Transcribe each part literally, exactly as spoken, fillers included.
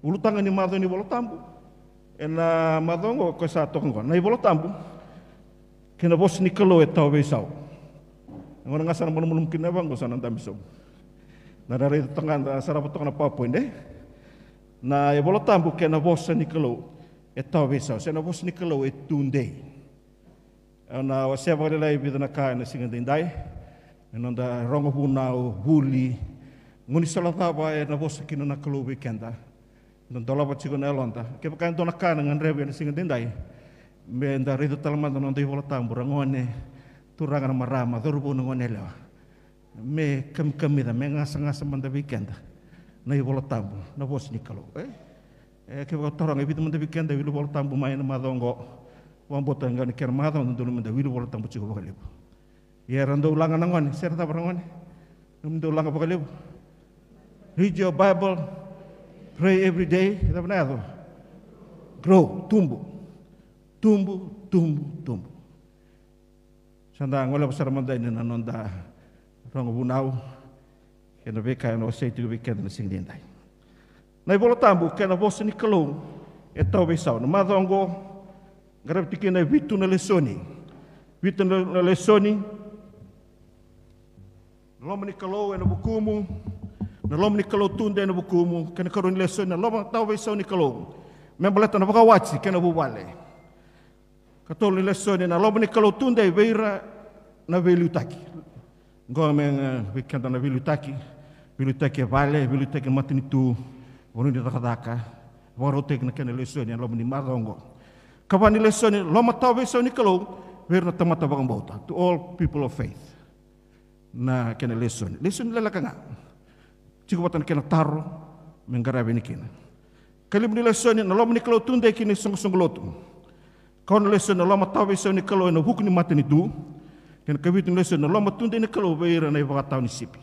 Ulutaga ni macawa ni Vola Tabu ena macawa oqo, koya sa toka oqo: Na iVola Tabu kei na vosa ni Kalou e tawa veisau. Gona ga sa na malumalumu kina na yavaqu, sa na dabe sobu. Na raica toka ga, da sarava toka na PowerPoint, e? Na iVola Tabu kei na vosa ni Kalou e tawa veisau, se na vosa ni Kalou e tudei. Au na wasea vakalailai e vica na ka ena siga daidai, ena noda rogo vunau, vuli, gaunisala cava ena vosa kina na Kalou vei keda. Da dolava tiko na yaloda. Kevaka e dua na ka na gadrevi ena siga daidai, me da raica tale mada na noda iVola Tabu, ra gone, turaga, na marama, cauravou, na goneyalewa. Me kamikamica, me gasagasa mada vei keda na iVola Tabu, na vosa ni Kalou, e? E, kevaka au taroga, e vica mada vei keda e wili Vola Tabu mai na macawa oqo? Vakabauta ga ni kena macawa dodonu meda wili Vola Tabu tiko vakalevu. Ia era dau laga na gone, se ra cava, ra gone? Nomudou laga vakalevu. Read your Bible, pray every day. Cava na yaco? Grow, tubu. Tubu, tubu, tubu. Sa da goleva sara mada yani na noda rogo vunau kei na veika ena wasei tiko vei keda na siga daidai. Na iVola Tabu kei na vosa ni Kalou e tawa veisau. Na macawa oqo, qaravi tiko kina e vitu na lesoni. Vitu na, na lesoni. Na loma ni Kalou ena vukumu. Na loma ni Kalou tudei ena vukumu. Kei na karua ni lesoni, na loma tawa veisau ni Kalou me baleta na vakawati kei na vuvale. Katolu ni lesoni, na loma ni Kalou tudei vei ira na veiliutaki. Qo me, e, vei keda na veiliutaki, veiliutaki e vale, veiliutaki e matanitu, vanua ni cakacaka. Vakarautaki na kena lesoni ena loma ni macawa oqo. Kava ni lesoni, loma tawa veisau ni Kalou vei ira na tamata vakabauta, to all people of faith. Na kena lesoni, lesoni leleka ga. Tiko vata na kena taro me qaravi yani kina. Kalima ni lesoni, na loma ni Kalou tudei kina isoqosoqo lotu. Kaono ni lesoni, na loma tawa veisau ni Kalou ena vuku ni matanitu. Kei na kavitu ni lesoni, na loma tudei ni Kalou vei ira na ivakatawa ni sipi.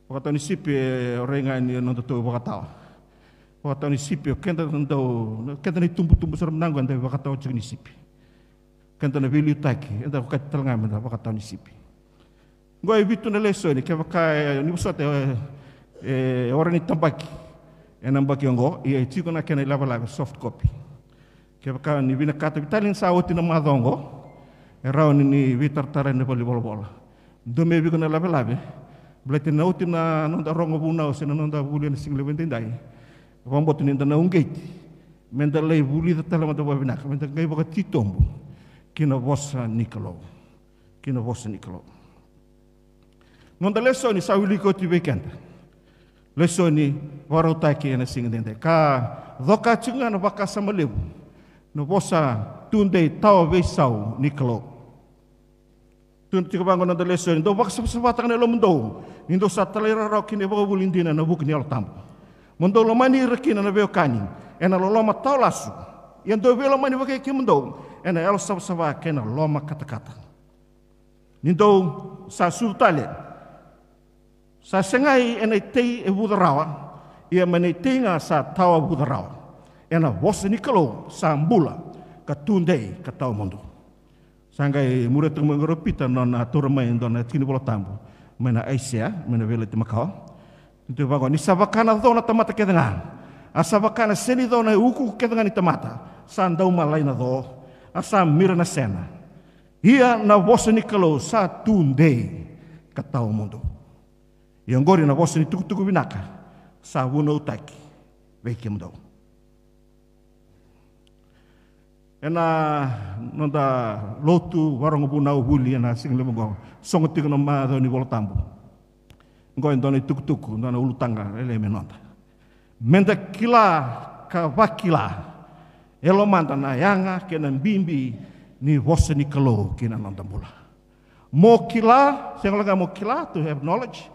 Vakatawa ni sipi, e, o rai ga ni nodatou ivakatawa. Vakatawa ni sipi, o keda dau, keda na itubutubu sara mada qo eda ivakatawa tiko ni sipi. Keda na veiliutaki, eda okati tale ga meda vakatawa ni sipi. Qo e vitu na lesoni, kevaka, e, ni vosota, e, e, ora ni tabaki ena yabaki oqo, ia e tiko na kena ilavelave, soft copy. Kevaka ni vinakata, vei tale ni sa oti na macawa oqo, e rawa ni ni veitaratara ena valenivolavola. Dua mai vei iko na lavelave, baleta ni na oti na noda rogo vunau se na noda vuli ena siga levu edaidai. Vakabauta ni da na uqeti meda lai vulica tale mada vakavinaka, meda qai vakatitobu ki na vosa ni Kalou. Ki na vosa ni Kalou. Noda lesoni sa wiliki oti vei keda. Lesoni vakarautaki ena siga edaidai. Ka coka tiko ga na vakasama levu na vosa tudei tawa veisau ni Kalou. Tukuna tiko vaqo na noda lesoni: Dou vakasavasavataka na yalomudou, ni dou sa talairawarawa ki na ivakavuvuli dina ena vuku ni Yalo Tabu. Mo dou lomani ira kina na veiwekani ena loloma tawa lasu. Ia dou veilomani vakai kemudou ena yalosavasava kei na loma katakata. Ni dou sa sucu tale, sa segai ena itei e vuca rawa, ia mai na itei ga sa tawa vuca rawa. Ena vosa ni Kalou sa bula, ka tudei, ka tawa mudu. Sa qai muria tiko mai qori o Pita na nona taura mai e dua na tiki ni Vola Tabu, mai na Aisea, mai na Veiyalayalati Makawa. Ni tu vaqo: Ni sa vaka na co na tamata kece ga, a sa vaka na seni co na iukuuku kece ga ni tamata, sa dau malai na co, a sa mira na sena. Ia na vosa ni Kalou sa tudei ka tawa mudu. Ia oqori na vosa ni tukutuku vinaka sa vunautaki vei kemudou. Ena noda lotu, varogo vunau, vuli ena siga levu oqo, sogo tiko na macawa ni Vola Tabu. Oqo e dua na itukutuku, dua na ulutaga lailai me noda. Meda kila ka vakila e lomada na yaga kei na bibi ni vosa ni Kalou ki na noda bula. Mo kila, sega wale ga mo kila, to have knowledge.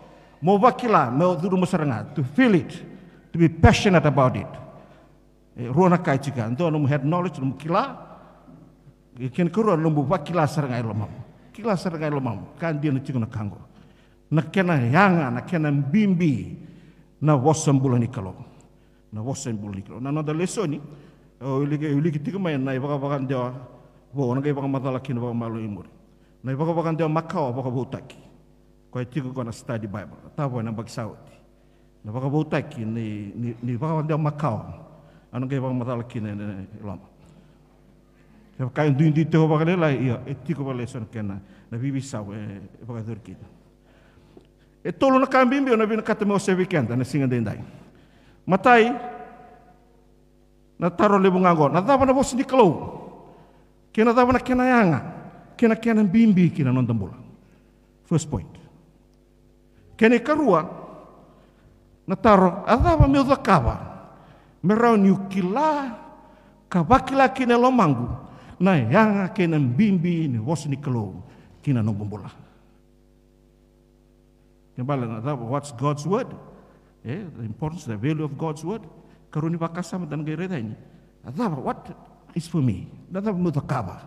Mo vakila, mo curuma sara ga, to feel it, to be passionate about it. E rua na ka e tiko. Dua nomu head knowledge, nomu kila. E kena karua, nomu vakila sara ga e lomamu. Kila sara ga e lomamu. Ka dina tiko na ka qo. Na kena yaga, na kena bibi na vosa bula ni Kalou. Na vosa bula ni Kalou. Na noda lesoni, au wiliki, wiliki tiko mai na ivakavakadewa vou, na qai vakamacala kina vakamalua i muri. Na ivakavakadewa makawa vakavoutaki. Koya tiko qo na study Bible. Tavo ena yabaki sa oti. Na vakavoutaki ni, ni, ni vakadewa makawa. Au na qai vakamacala kina ena loma. Kevaka e duidui tiko vakalailai, ia, e tiko vakalailai eso na kena, na veiveisau e, e vakayacori kina. E tolu na ka bibi au na vinakata meu wasea vei keda na siga daidai. Matai, na taro levu ga oqo, na cava na vosa ni Kalou? Kei na cava na kena yaga, kei na kena bibi ki na noda bula? First point. Kena ikarua, na taro, a cava meu cakava me rawa niu kila ka vakila kina e lomaqu na yaga kei na bibi ni vosa ni Kalou ki na noqu bula? Kena ibalebale na cava, what's God's word? E, the importance, the value of God's word. Karua ni vakasama da na qai raica yani. A cava, what is for me? Na cava meu cakava?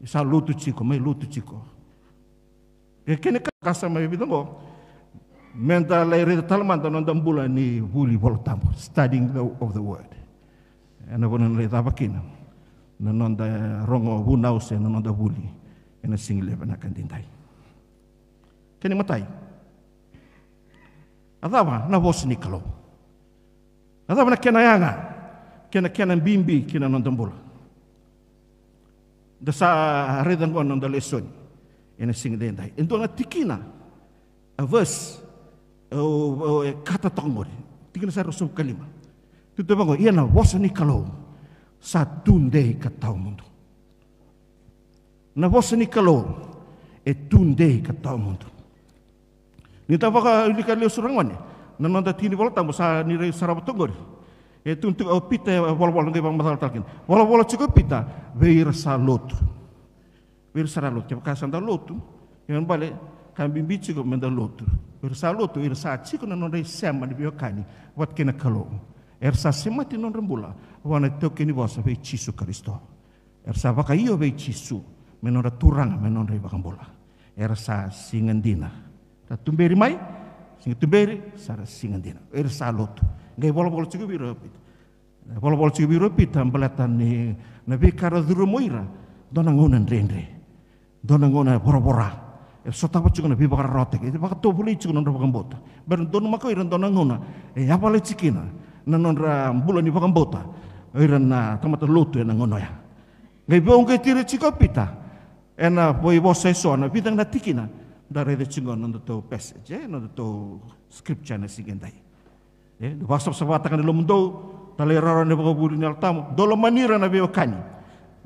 Sa lotu tiko, mai lotu tiko. E kena vakasama e vica oqo, meda lai raica tale mada na noda bula ni vuli Vola Tabu, studying the, of the word. Ena vanua na lai cava kina na noda rogo vunau se na noda vuli ena siga levu vinaka daidai. Kena imatai, a cava na vosa ni Kalou? A cava na kena yaga kei na kena bibi ki na noda bula? Da sa raica oqo na noda lesoni ena siga daidai. E dua na tikina, a verse, o, o, e kata toka oqori. Tikina sa ruasagavulu ka lima. Tukuna vaqo, ia na vosa ni Kalou sa tudei ka tawamudu. Na vosa ni Kalou e tudei ka tawamudu. Ni da vakailika lesu, ragone, na noda tiki ni Vola Tabu sa ni rai sarava toka oqori. E tukuna tiko o Pita, e volavola, qai vakamacala tale kina. Volavola tiko o Pita vei ira sa lotu. Vei ira sa ra lotu. Kevaka sa da lotu, kena ibalebale, ka bibi tiko meda lotu. Vei ira sa lotu, ira sa tiko na nodra isema ni veiwekani vata kei na Kalou. Era sa semati nodra bula vua na itaukei ni vosa vei Jisu Karisito. Era sa vakaio vei Jisu me nodra Turaga, me nodra iVakabula. Era sa siga dina. Ra tuberi mai, siga tuberi, sa ra siga dina. Era sa lotu. Qai volavola tiko vei ira o Pita. Volavola tiko vei ira o Pita baleta ni na veika ra curuma o ira, dua na gauna dredre. Dua na gauna voravora. E sotava tiko na veivakararawataki. E vakatovolei tiko na nodra vakabauta. Bera ni donumaka o ira dua na gauna e yavalati kina na nodra bula ni vakabauta o ira na tamata lotu ena gauna oya. Qai veiuqeti ira tiko o Pita ena veivosa eso, na vica na tikina da raica tiko na nodatou passage, e, na nodatou scripture na siga edai. E, dou vakasavasavataka na lomamudou, talairawarawa na ivakavuvuli ni Yalo Tabu, dou lomani ira na veiwekani.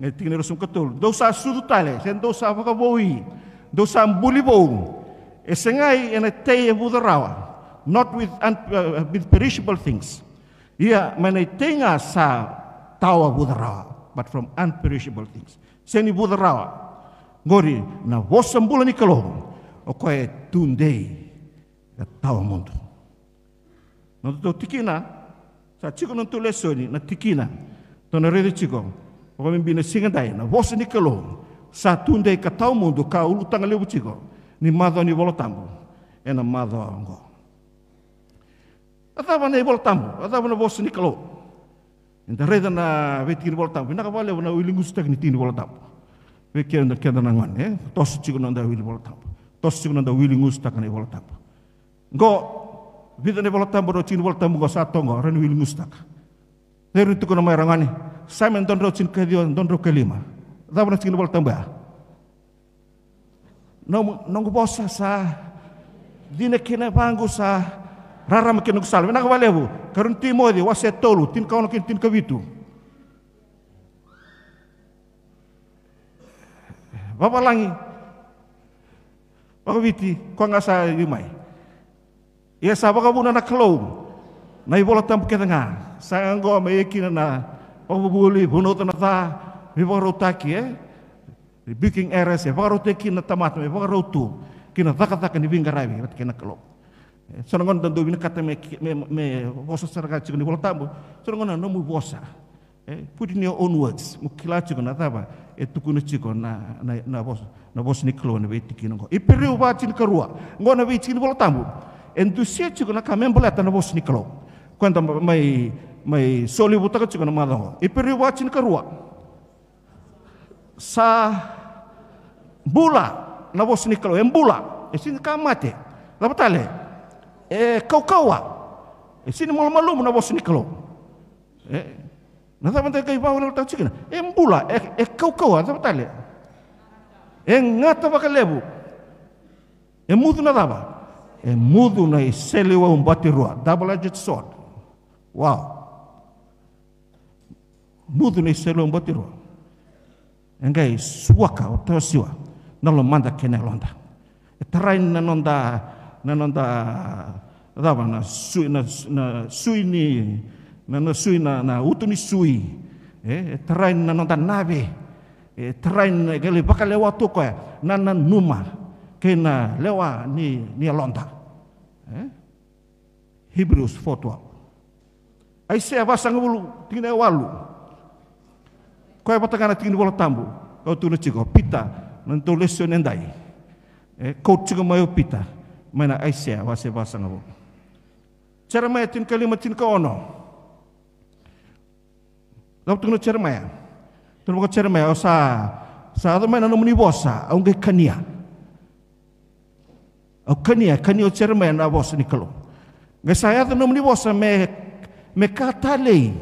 Qai tikina e ruasagavulu ka tolu, dou sa sucu tale, se dou sa vakavoui, dou sa buli vou. E segai ena tei e vuca rawa, not with un-, uh, with perishable things. Ia, mai na itei ga sa tawa vuca rawa, but from unperishable things. Se ni vuca rawa. Qori na vosa bula ni Kalou, o koya e tudei ka tawa mudu. Na nodatou tikina, sa tiko na nodatou lesoni, na tikina. Tou na raica tiko, vakabibi na siga edai, na vosa ni Kalou sa tudei ka tawa mudu, ka ulutaga levu tiko ni macawa ni Vola Tabu ena macawa oqo. A cava na iVola Tabu? A cava na vosa ni Kalou? Eda raica na veitiki ni Vola Tabu, vinaka vakalevu na wili gusutaki ni tiki ni Vola Tabu. Vei keda, keda na gone, e? Toso tiko na noda wili Vola Tabu. Toso tiko na noda wili gusutaka na iVola Tabu. Qo, vica na iVola Tabu, na tiki ni Vola Tabu qo sa toqo, rawa ni wili gusutaka. Cei rawa ni tukuna mai, ragone? Same dua drau tinikaciwa, dua drau ka lima. Cava na tiki ni Vola Tabu ya? Nomu, noqu vosa sa dina kei na vaqu sa rarama kei na noqu sala. Vinaka vakalevu. Karua ni Timoci, wase tolu, tinikaono kei na tinikavitu. Vavalagi. Vakaviti, koya ga sa liu mai. Ia sa vakavuna na Kalou na iVola Tabu kece ga. Sa qo mai e kina na vakavuvuli, vunauca na ca, veivakarautaki, e? Rebuking errors, e vakarautaki kina na tamata me vakarau tu ki na cakacaka ni veiqaravi vata kei na Kalou. E, so na gauna da dau vinakata me, me, me vosa sara ga tiko na iVola Tabu, so na gauna na nomu vosa. E, put in your own words. Mo kila tiko na cava e tukuna tiko na, na, na vosa, na vosa ni Kalou ena veitikina oqo. Iperiu va, tinikarua. Oqo na veitiki ni Vola Tabu e dusia tiko na ka me baleta na vosa ni Kalou. Koya da mai, mai solevutaka tiko na macawa oqo. Iperiu va, tinikarua. Sa bula na vosa ni Kalou. E bula. E sega ni ka mate. Cava tale? E kaukauwa. E sini malumalumu na vosa ni Kalou. E, na cava da qai vakaweleweletaka tiko kina? E bula, e, e kaukauwa, cava tale? E gata vakalevu. E mucu na cava? E mucu na iseleiwau batirua, double-edged sword. Wow. Mucu na iseleiwau batirua. E qai suaka, o tawasiwa na lomada kei na yaloda. E tarai na noda, na noda cava, na sui, na, na sui ni, na, na sui, na, na uto ni sui. E, e tarai na noda nave. E tarai na, e qai vakalewa tu o koya na nanuma kei na lewa ni, ni yaloda. E? Hebrews four twelve. Aisea vasagavulu, tikina e walu. Koya vata ga na tiki ni Vola Tabu. Au tukuna tiko, Pita, na tou lesoni edai. E, quote tiko mai o Pita mai na Aisea wase vasagavulu. Jeremaia tinikalima, tinikaono. Cava tukuna o Jeremaia? Tukuna vaka o Jeremaia, au sa, sa yaco mai na nomuni vosa, au qai kania. Au kania, kania o Jeremaia na vosa ni Kalou. Qai sa yaco na nomuni vosa me, me ka talei,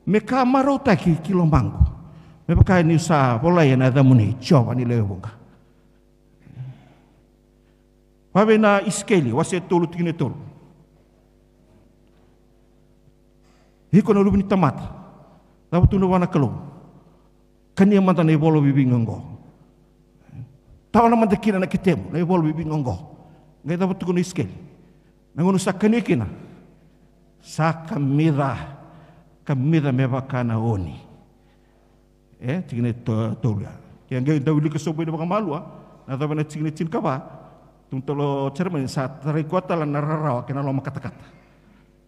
me ka marautaki ki lomaqu. Me vaka niu sa volai ena yacamuni, Jiova ni lewe vuqa. Vavei na Isikeli, wase e tolu, tikina e tolu. Iko na luve ni tamata, cava tukuna vua na Kalou? Kania mada na ivola viviga oqo. Tawana mada kina na ketemu na ivola viviga oqo. Qai cava tukuna o Isikeli? Na gauna sa kania kina, sa kamica, kamica me vaka na oni. E, tikina e to-, tolu ya. Ke qai dau wilika sobu ina vakamalua, na cava na tikina e tinikava, tukuna tale o Jeremaia, sa tarai koya tale na rarawa kei na loma katakata.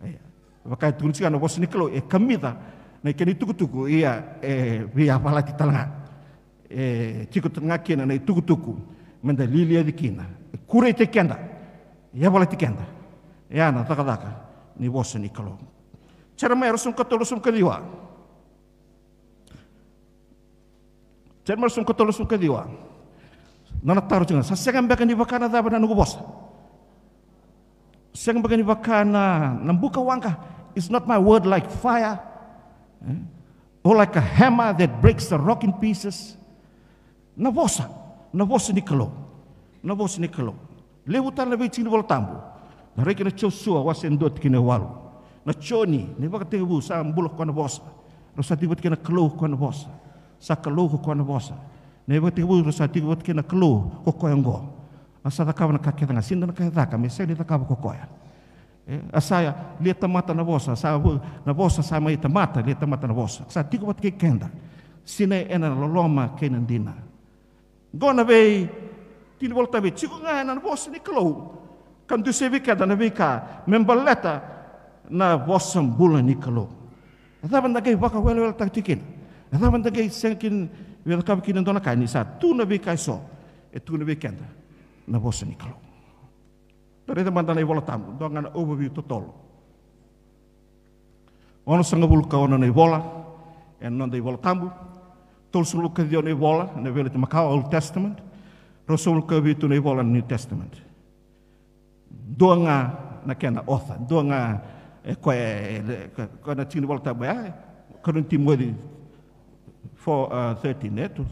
Ia, vaka e tukuna tiko na vosa ni Kalou, e kamica na kena itukutuku, ia e veiyavalati tale ga. E tiko tale ga kina na itukutuku meda liaci kina, e kureitaki keda, e yavalati keda. E a na cakacaka ni vosa ni Kalou. Jeremaia ruasagavulu ka tolu, ruasagavulu ka ciwa. Jeremaia ruasagavulu ka tolu, ruasagavulu ka ciwa. Na, na taro tiko ga, sa sega beka ni vaka na cava na noqu vosa? Sega beka ni vaka na, na buka waqa? Is not my word like fire? Eh? Or like a hammer that breaks the rock in pieces? Na vosa, na vosa ni Kalou. Na vosa ni Kalou. Levu tale na veitiki ni Vola Tabu. Na raica na Josua wase dua tikina e walu. Na Joni, na ivakatekivu sa bula ko koya na vosa. Rau sa tiko vata kei na Kalou ko koya na vosa. Sa Kalou ko koya na vosa. Na ivakatekivu rau sa tiko vata kei na Kalou ko koya oqo. A sa cakava na ka kece ga, sega ni dua na ka e caka me sega ni cakava ko koya. E, a sa lia tamata na vosa, sa vo-, na vosa sa mai tamata, lia tamata na vosa. Sa tiko vata kei keda. Sinai ena loloma kei na dina. Qo na veitiki ni Vola Tabu, tiko ga ena vosa ni Kalou. Ka dusia vei keda na veika me baleta na vosa bula ni Kalou. E cava da qai vakaweleweletaka tiko kina? E cava da qai sega kina me cakava kina e dua na ka ni sa tu na veika eso e tukuna vei keda na vosa ni Kalou? Da raica mada na iVola Tabu, dua ga na overview totolo. Onosagavulu ka ono na ivola ena noda iVola Tabu. Tolusagavulu ka ciwa na ivola ena Veiyalayalati Makawa, Old Testament. Ruasagavulu ka vitu na ivola na New Testament. Dua ga na kena author, dua ga e koya, e, e, koya na tiki ni Vola Tabu, e, Karua ni Timoci four, uh, thirteen, e, tu.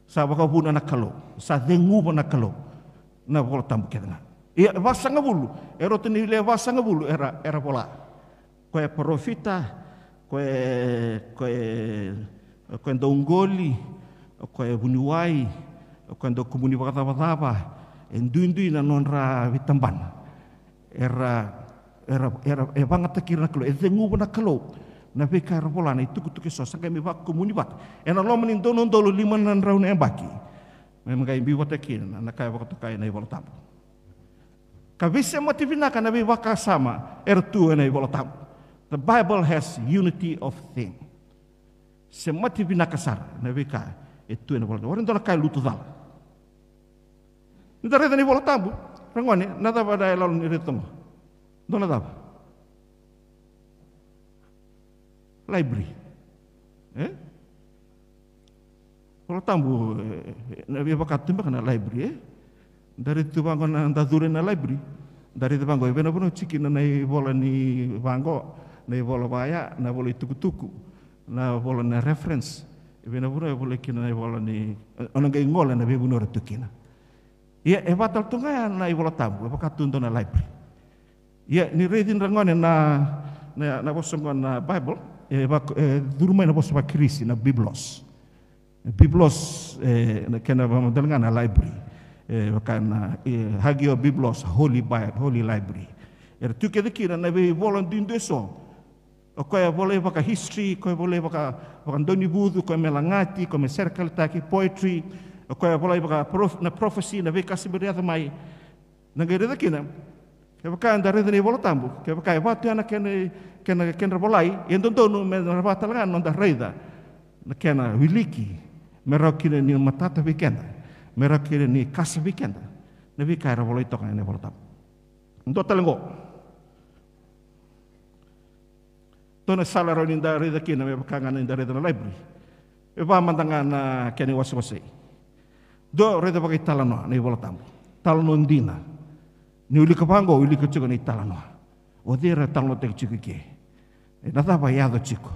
Sa vakavuna na Kalou, sa ceguva na Kalou na Vola Tabu kece ga. Ia, e vasagavulu, e rauta ni lewe vasagavulu era, era vola. Koya e parofita, koya e, koya e, koya e dauqoli, koya e vuniwai, koya e dau kumuni vakacavacava, e duidui na nodra veitabana. Era, era, era, e vagataki ira na Kalou, e ceguva na Kalou na veika era vola, na itukutuku eso, sa qai mai vakakumuni vata ena loma ni dua na udolu lima na drau na yabaki. Me qai biu vata kina na ka e vakatokai na iVola Tabu. Ka veisemati vinaka na veivakasama era tu ena iVola Tabu. The Bible has unity of theme. Semati vinaka sara na veika e tu ena iVola Tabu. Warai dua na ka e lutu cala. Ni da raica na iVola Tabu, ragone, na cava na yaloyalo ni raica toka? Dua na cava? Library. E? Vola Tabu, e, na via vaka tu beka na library, e? Da raica tu vaqo na da curu ena library. Da raica vaqo, e vei na vanua e tiko kina na ivola ni vaqo, na ivola vaya, na ivola itukutuku, na ivola na reference. E vei na vanua e volai kina na ivola ni, o na qai gole na veivanua era tu kina. Ia e vaka tale tu ga ya na iVola Tabu, e vaka tu dua na library. Ia ni raici ira gone na, na, na vosa qo na Bible, e vaka, e curu mai na vosa vaKirisi na Biblos. Biblos, e, na kena vakamadala ga na library. E vaka na, e, Hagio Biblos, Holy Bible, Holy Library. Era tu kece kina na veivola duidui eso. O koya e volai vaka history, koya e volai vaka, vakadaunivucu, koya me lagati, koya me serekaletaki, poetry, o koya e volai vaka prof-, na prophecy, na veika se bera ni yaco mai. Na qai raica kina, kevaka eda raica na iVola Tabu, kevaka e va tu ya na kena, kena, kedra volai, e dodonu me na va tale ga na noda raica na kena wiliki, me rawa kina ni matata vei keda, me rawa kina ni kasa vei keda na veika era volai toka ena iVola Tabu. Dua tale qo. Dua na sala rawa ni da raica kina me vaka ga ni da raica na library. E va mada ga na kena iwasewasei. Dua, raica vakaitalanoa na iVola Tabu. Talanoa dina. Ni wilika vaqo, wilika tiko na italanoa. O cei era talanoataki tiko i ke? E na cava e yaco tiko?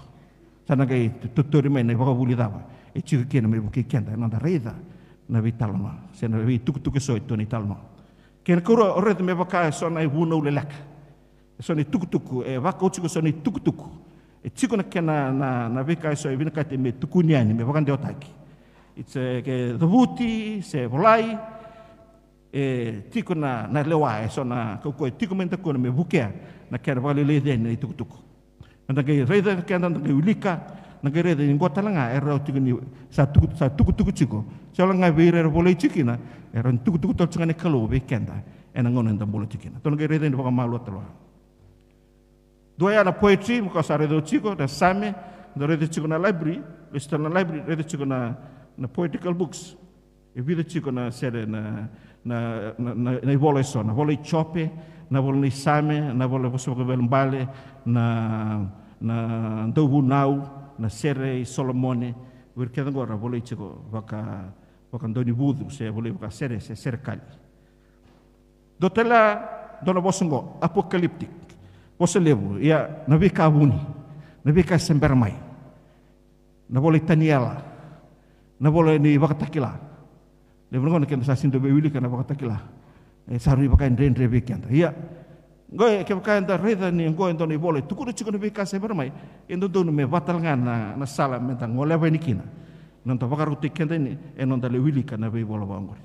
Sa na qai totori mai na ivakavuvuli cava e tiko kina me vukei keda ena noda raica na veitalanoa se na veitukutuku eso e tu na italanoa. Kena ikarua, o raica me vaka eso na ivunau leleka. Eso na itukutuku, e vakau tiko eso na itukutuku. E tiko na kena, na, na veika eso e vinakati me tukuni yani, me vakadewataki. It's a, ke cavuti, se volai, e tiko na, na lewa, eso na kaukaua e tiko mai dakuna me vukea na kena vakaleleci yani na itukutuku. Eda qai raica keda, da qai wilika, da qai raica ni qo tale ga e rawa tiko ni sa tuku, sa tukutuku tiko. Se wale ga vei ira era volai tiko kina, e rawa ni tukutuku tale tiko ga na Kalou vei keda ena gauna eda bula tiko kina. Tou na qai raica ni vakamalua tale ga. Dua ya na poetry, me vaka sa raica tiko, na same, da raica tiko na library, lesu tale na library, raica tiko na, na poetical books. E vica tiko na sere na, na, na, na, na ivola eso, na ivola i Jope, na ivola ni Same, na ivola ni Vosa Vakaibalebale, na, na Dauvunau, na sere i Solomone, o ira kece qo ra volai tiko vaka, vakadaunivucu, se volai vakasere, se serekali. Dua tale, dua na vosa qo, apocalyptic. Vosa levu, ia na veika vuni, na veika se bera mai. Na ivola i Taniela, na ivola ni Vakatakila. Levu na gauna keda sa sega ni dau via wilika na Vakatakila. E sa rui vaka e dredre vei keda. Ia, qo e kevaka eda raica ni qo e dua na ivola e tukuna tiko na veika se bera mai, e dodonu me vaka tale ga na, na sala meda goleva yani kina. Na noda vakarautaki keda yani, e noda lai wilika na veivola vaqori.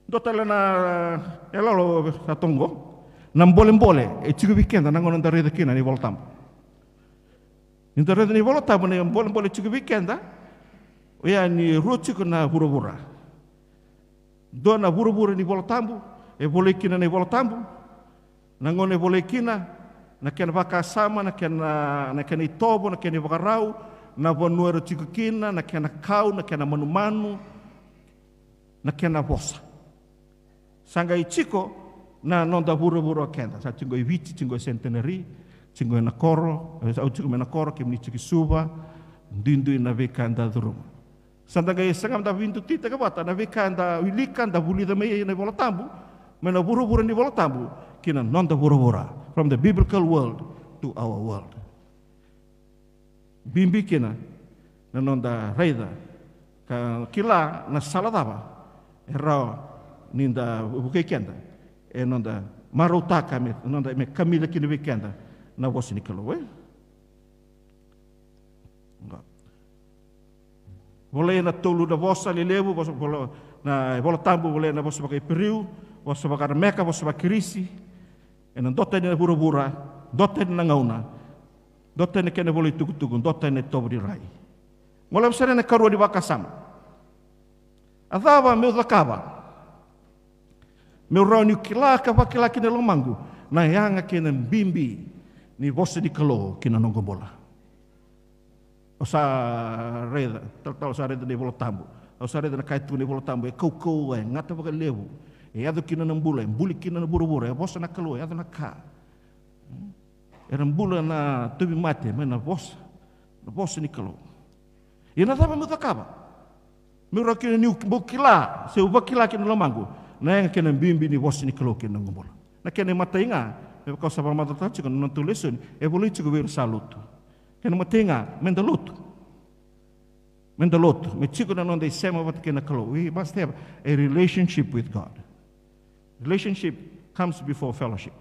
Dua tale na, e, lolo sa toqo. Na bolebole e tiko vei keda na gauna da raica kina na iVola Tabu. Ni da raica na iVola Tabu, na bolebole e tiko vei keda, oya ni rua tiko na vuravura. Dua na vuravura ni iVola Tabu, e volai kina na iVola Tabu, na gauna e volai kina, na kena vakasama, na kena, na kena itovo, na kena ivakarau, na vanua era tiko kina, na kena kau, na kena manumanu, na kena vosa. Sa qai tiko na noda vuravura o keda. Sa tiko i Viti, tiko i Centenary, tiko na koro, e, au tiko mai na koro, kemuni tiko i Suva, duidui na veika da curuma. Sa da qai saga da veidutitaka vata na veika da wilika, da vulica mai na iVola Tabu, mai na vuravura ni iVola Tabu ki na noda vuravura, from the biblical world to our world. Bibi kina na noda raica ka kila na sala cava e rawa ni da vukei keda, e noda marautaka me, noda me kamica kina vei keda na vosa ni Kalou, e? Volai na tolu na vosa lelevu, vosa, vola, na iVola Tabu, volai na vosa vakaIperiu, vosa vakaRameka, vosa vakaKirisi. Ena dua tani na vuravura, dua tani na gauna, dua tani na kena ivola itukutuku, dua tani na itovo ni rai. Goleva sara na ikarua ni vakasama. A cava meu cakava meu rawa niu kila ka vakila kina e lomaqu na yaga kei na bibi ni vosa ni Kalou ki na noqu bula? Au sa raica, talatala, au sa raica na iVola Tabu. Au sa raica na ka e tukuna na iVola Tabu, e kaukauwa, e gata vakalevu, e yaco kina na bula, e buli kina na vuravura, e vosa na Kalou, e yaco na ka. Era bula na tauvimate mai na vosa, na vosa ni Kalou. Ia na cava meu cakava meu rawa kina niu bau kila, se au vakila kina na lomaqu Na yaga kei na bibi ni vosa ni Kalou kei na noqu bula. Na kena imatai ga, me vaka au sa vakamacalataka tiko na noda lesoni, e volai tiko vei ira sa lotu. Kena imatai ga, meda lotu. Meda lotu, me tiko na noda isema vata kei na Kalou. We must have a relationship with God. Relationship comes before fellowship.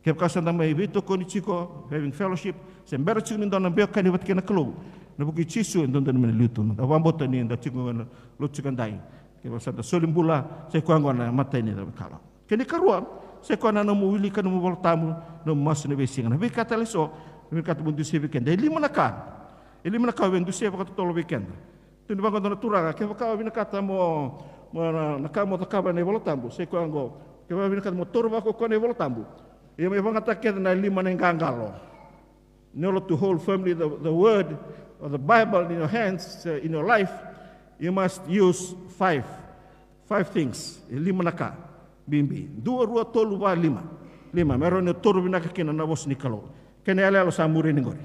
Kevaka sa da mai veitokoni tiko, having fellowship, se bera tiko ni da na veiwekani vata kei na Kalou, na vuku i Jisu e dodonu me na liu tu. Da vakabauta ni da tiko ga na lotu tiko edai. Kevaka sa da soli bula, sa i koya gona na imatai ni cava e kalawa. Kena ikarua, sa i koya na nomu wilika nomu iVola Tabu, nomu masu ena veisiga. Na veika tale eso, na vinakata meu dusia vei keda. E lima na ka. E lima na ka au via dusia vakatotolo vei keda. Tukuni vaqo e dua na turaga, kevaka o vinakata mo, mo na, na ka mo cakava ena iVola Tabu, sa i koya oqo. Kevaka o vinakata mo taura vakaukauwa na iVola Tabu, ia me vakayagataka kece na lima na iqaqalo. In order to hold firmly the, the word of the Bible in your hands, uh, in your life, you must use five, five things. E lima na ka bibi. Dua, rua, tolu, va, lima. Lima, me rawa ni taura vinaka kina na vosa ni Kalou. Kena iyaloyalo sa muri yani qori.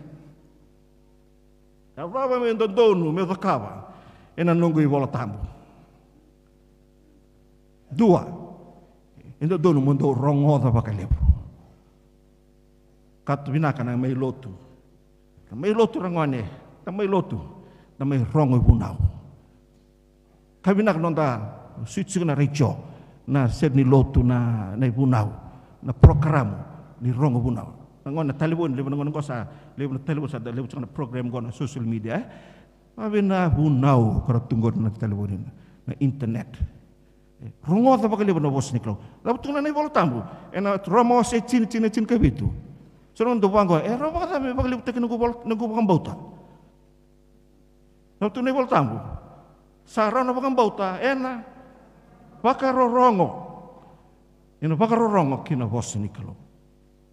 A cava me dodonu meu cakava ena noqu iVola Tabu? Dua, e dodonu mo dau rogoca vakalevu. Ka tu vinaka na mai lotu. Na mai lotu, ragone, na mai lotu, na mai rogo ivunau. Ka vinaka noda suitsuka na retio, na sere ni lotu, na, na ivunau, na porokaramu ni rogo vunau. Na gone, na talevoni, levu na gone qo sa, levu na talevoni sa da levu tiko na program qo na social media, e? Vavei na vunau ka ra tu qori na talevoni, na, na internet. E, rogoca vakalevu na vosa ni Kalou. Cava tukuna na iVola Tabu? Ena Roma wase tini, tini, tinikavitu. So na dau vaqo, e rawa vakacava me vakalevutaki noqu vola, noqu vakabauta? Na tu na iVola Tabu. Sa rawa na vakabauta ena vakarorogo. Ena vakarorogo ki na vosa ni Kalou.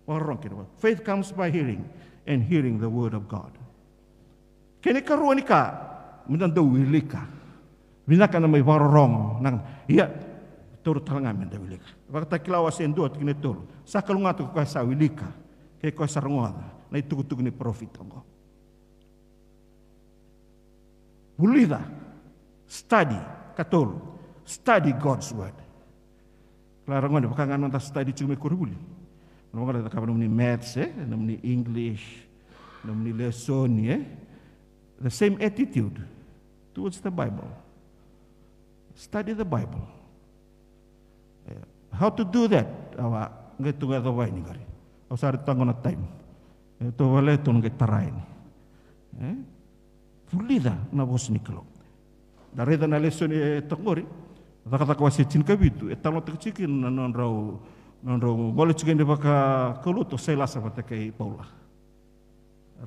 Vakarorogo ki na vosa. Faith comes by hearing, and hearing the word of God. Kena ikarua ni ka, meda dau wilika. Vinaka na mai vakarorogo. Na, ia, taura tale ga meda wilika. Vakatakila wase dua tikina e tolu. Sa kalougata ko koya sa wilika, kei koya sa rogoca na itukutuku ni parofita oqo. Vulica, study, katolu, study God's word. Kila, ragone, vaka ga na noda study tiko mai koronivuli. Na vaka da cakava nomuni maths, e, nomuni English, nomuni lesoni, e. The same attitude towards the Bible. Study the Bible. E, how to do that? Au a qai tu ga e cova yani qori. Au sa raica tiko na time. E, tou vale tou na qai tara yani. E? Vulica na vosa ni Kalou. Da raica na lesoni e toka qori. Cakacaka wase tinikavitu. E talanoataki tiko kina na nodrau, nodrau gole tiko yani vakalotu o Sailasa vata kei Paula.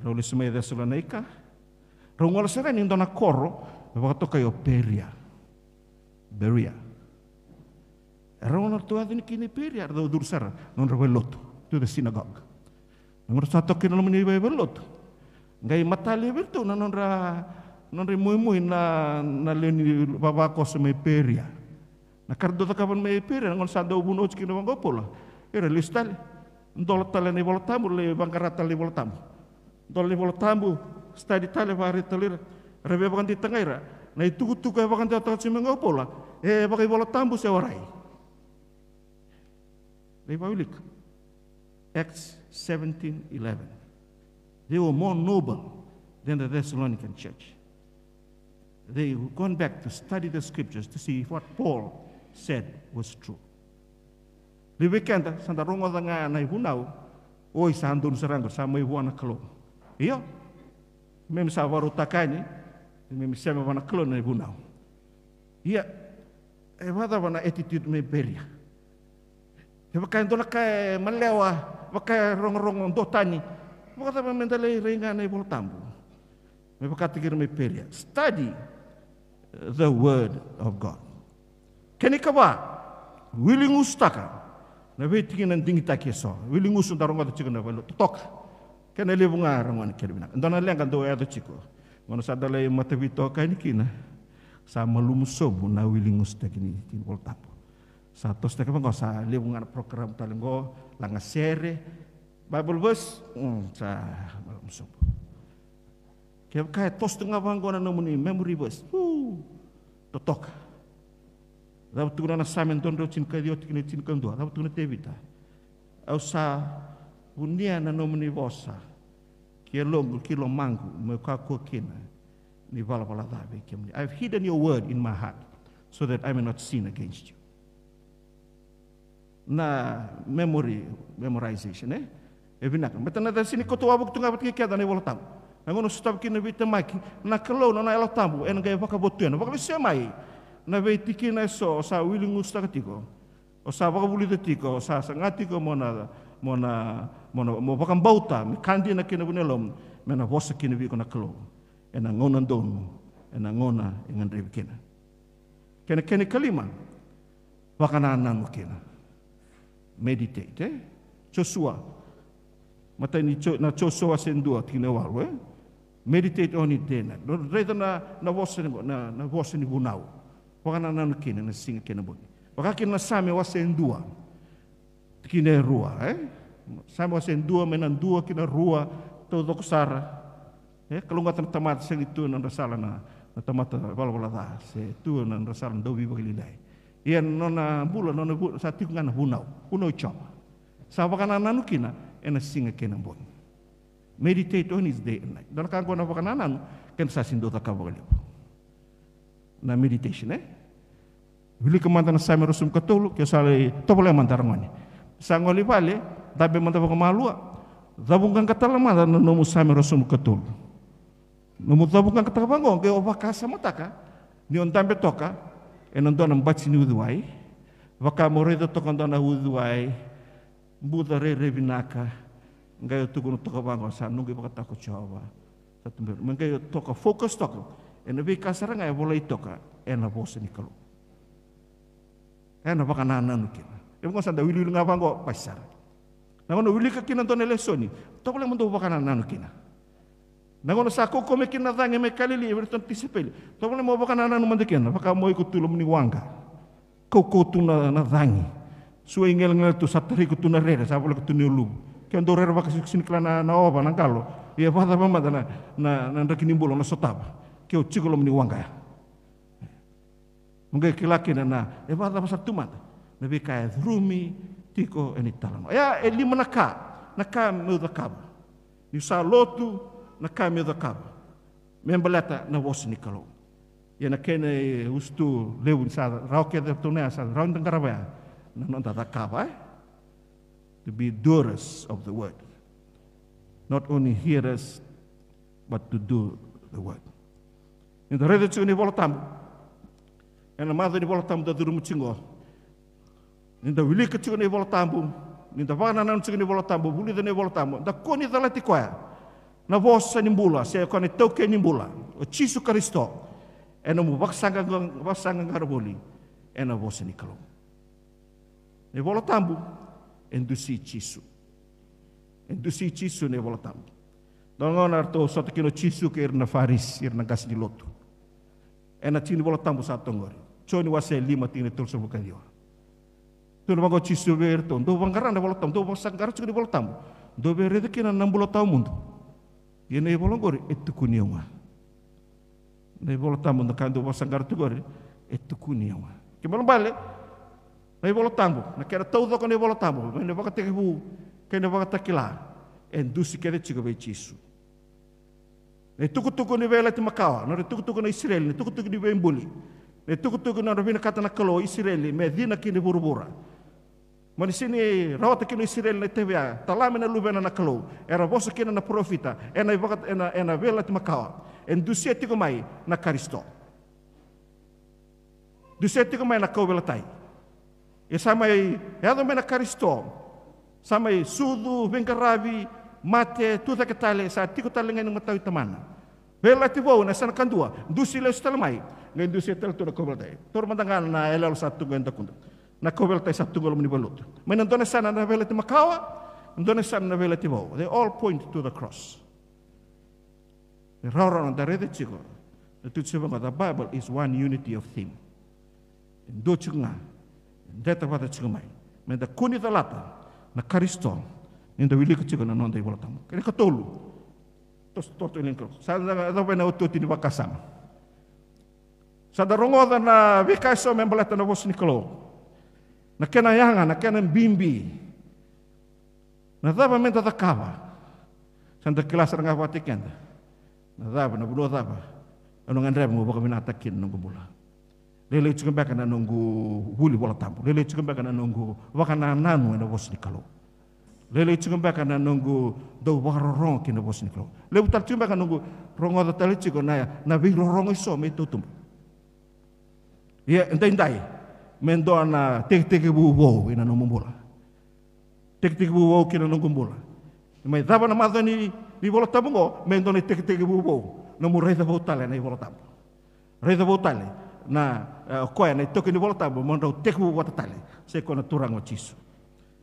Rau lesu mai Cesalonaika. Rau gole sara yani e dua na koro e vakatokai o Peria. Beria. E rau na tu yaco ni kina i Peria, rau curu sara na nodra valelotu, to the synagogue. Na gauna sa toka kina na nomuni valelotu, qai matale vei iratou na nodra, nodra imoimoi na, na lewe ni vavakoso mai Peria. Na ka ra dau cakava mai Peria, na gauna sa dau vunau tiko kina vaqo o Paula, era lesu tale, dola tale na iVola Tabu, lai vaqara tale na iVola Tabu. Dola na iVola Tabu, study tale, vakaraica tale ira. Ra via vakadeitaka ga ira na itukutuku e vakadewataka tiko mai qo o Paula, e vakaiVola Tabu se warai. Lai vakawilika. Acts seventeen eleven. They were more noble than the Thessalonican church. They gone back to study the scriptures to see if what Paul said was true. Levu vei keda sa da rogoca ga na ivunau, oi, sa donu sara qo, sa mai vua na Kalou. Io, memi sa vakarautaka yani, memi sema vua na Kalou na ivunau. Ia, e vakacava na attitude mai Peria? E vaka e dua na ka e malewa, vaka e rogorogo duatani. Vakacava meda lai rai ga na iVola Tabu? Me vakataki ira mai Peria. Study the word of God. Kena ikava, wiligusutaka na veitikina digitaki eso. Wiligusu da rogoca tiko na vale totoka. Kena levu ga, ragone, kena vinaka. Dua na leqa dau yaco tiko. Gauna sa da lai mataveitokani kina, sa malumu sobu na wiligusutaki ni, ni Vola Tabu. Sa tosotaki vaqo, sa levu ga na program tale qo, lagasere, Bible verse, mm, sa malumu sobu. Kevaka e toso tu ga vaqo na nomuni memory verse, uu, totoka. Cava tukuna na Same dua na drau tinikaciwa tikina e tinikadua? Cava tukuna o Tevita? Au sa vunia na nomuni vosa ki yaloqu, ki lomaqu, meu kakua kina ni valavala ca vei kemuni. I have hidden your word in my heart so that I may not sin against you. Na memory, memorization, e? E vinaka. Baleta na cava, sega ni kauta wavoki tu ga vata kei keda na iVola Tabu. Na gauna o sotava kina na veitemaki, na Kalou, na nona Yalo Tabu ena qai vakavotuya, ena vakalesuya mai na veitikina eso o sa wili gusutaka tiko, o sa vakavulica tiko, o sa saga tiko mo na, mo na, mo na, mo vakabauta me ka dina kina vuniyalomu, me na vosa kina vei iko na Kalou ena gauna donu, ena gauna e gadrevi kina. Kena, kena ikalima, vakanananu kina. Meditate, e? Josua. Matai ni Jo-, na Josua wase dua tikina e walu, e? Meditate on it day and night. Raica na, na vosa ni, na, na vosa ni vunau. Vakanananu kina na siga kei na bogi. Vaka kina na Same wase dua tikina e rua, e? Same wase dua, mai na dua ki na rua, taucoko sara. E kalougata na tamata, sega ni tu ena nodra sala na, na tamata valavala ca, se tu ena nodra sala na dauveivakalialiai. Ia na nona bula, na nona vu-, sa tiko ga na vunau, vunau i Jiova. Sa vakanananu kina ena siga kei na bogi. Meditate on it day and night. Dua na ka qo na vakanananu, keda sa sega ni dau cakava vakalevu na meditation, e? Wilika mada na Same ruasagavulu ka tolu, ke o sa lai tovolea mada, ragone. Sa gole i vale, dabe mada vakamalua, cavuqaqa tale mada na nomu Same ruasagavulu ka tolu. Nomu cavuqaqataka vaqo, qai o vakasamataka ni o dabe toka ena dua na bati ni uciwai, vaka mo raica toka dua na uciwai, buca rairai vinaka, qai o tukuna toka vaqo, sa noqu ivakatawa ko Jiova. Sa tubera me qai o toka, focus toka ena veika sara ga e volai toka ena vosa ni Kalou. Ena vakanananu kina. E vaqo sa da wiliwili ga vaqo, basi sara. Na gauna o wilika kina dua na lesoni, tovolea mo dau vakanananu kina. Na gauna sa kaukauwa mai kina na cagi mai Kalili vei iratou na tisaipeli, tovolea mo vakanananu mada kina, vaka mo iko tu loma ni waqa. Kaukauwa tu na, na cagi. Sua i gelegele tu, sa tara iko tu na rere, sa voleka tu ni o luvu. Ke o dau rerevaka, sega ni kila na, na ova, na qalo. Ia vakacava mada na, na, na draki ni bula o na sotava ke o tiko loma ni waqa ya. Mo qai kila kina na, e vakacava sara tu mada na veika e curumi tiko ena italanoa. Ia e lima na ka, na ka meu cakava. Niu sa lotu, na ka meu cakava me baleta na vosa ni Kalou. Ia na kena iusutu levu ni sa rawa kece tu na ya, sa rawa ni da qarava ya, na noda cakava, e? To be doers of the word. Not only hearers, but to do the word. Ni da raica tiko na iVola Tabu ena macawa ni iVola Tabu da curuma tiko qo, ni da wilika tiko na iVola Tabu, ni da vakanananu tiko na iVola Tabu, vulica na iVola Tabu, da kua ni calati koya na vosa ni bula, se koya na itaukei ni bula, o Jisu Karisito, ena nomu vakasaqa-, vakasaqaqara voli ena vosa ni Kalou. Na iVola Tabu e dusi Jisu. E dusi Jisu na iVola Tabu. Dua na gauna eratou sota kina o Jisu kei ira na Farisi, ira na qase ni lotu. Ena tiki ni iVola Tabu sa tu qori. Joni wase lima, tikina e tolusagavulu ka ciwa. Tukuna vaqo o Jisu vei iratou, dou vaqara na iVola Tabu, dou vakasaqara tiko na iVola Tabu, dou via raica kina na bula tawamudu. Ia na ivola qori e tukuni au ga. Na iVola Tabu, na ka dou vakasaqara tu qori, e tukuni au ga. Kena ibalebale, na iVola Tabu, na kena taucoko na iVola Tabu, mai na Vakatekivu kei na Vakatakila, e dusi kece tiko vei Jisu. Na itukutuku ni Veiyalayalati Makawa, na nodra itukutuku na Isireli, na itukutuku ni veibuli, na itukutuku na nodra vinakata na Kalou o Isireli me cina ki na vuravura. Mo ni sega ni rawata kina o Isireli na itavi ya, tala mai na Luvena na Kalou, era vosa kina na parofita ena ivaka-, ena, ena Veiyalayalati Makawa. E dusia tiko mai na Karisito. Dusia tiko mai na kauveilatai. E sa mai yaco mai na Karisito, sa mai sucu, veiqaravi, mate, tu cake tale, sa tiko tale ga ena matau i Tamana. Veiyalayalati Vou na yasana kadua, dusi lesu tale mai, qai dusia tale tu na kauveilatai. Taura mada ga na yaloyalo sa tu qo e dakuda. Na kauveilatai sa tu qo e loma ni valenilotu. Mai na dua na yasana na Veiyalayalati Makawa, dua na yasana na Veiyalayalati Vou. They all point to the cross. E rawarawa na da raica tiko na tutu se vaqo, the Bible is one unity of theme. E dua tiko ga e dreta vata tiko mai. Me da kua ni calata na Karisito ni da wilika tiko na noda iVola Tabu. Kena ikatolu. Toso, toso, toso, sa da, da vei na otioti ni vakasama. Sa da rogoca na veika eso me baleta na vosa ni Kalou. Na kena yaga, na kena bibi. Na cava me da cakava? Sa da kila sara ga vakataki keda. Na cava, na vanua cava au na gadreva meu vakavinakataka kina na noqu bula. Lailai tiko beka na noqu vuli Vola Tabu. Lailai tiko beka na noqu vakanananu ena vosa ni Kalou. Lailai tiko beka na noqu dau vakarorogo ki na vosa ni Kalou. Levu tale tiko beka na noqu rogoca tale tiko na, na veirorogo eso me tautuba. Ia, edaidai, me dua na tekitekivu vou ena nomu bula. Tekitekivu vou ki na noqu bula. Mai cava na macawa ni, ni Vola Tabu oqo, me dua na tekitekivu vou. Nomu raica vou tale na iVola Tabu. Raica vou tale na, e, o koya na itoki ni Vola Tabu, mo drau tekivu vata tale. Sai koya na Turaga o Jisu.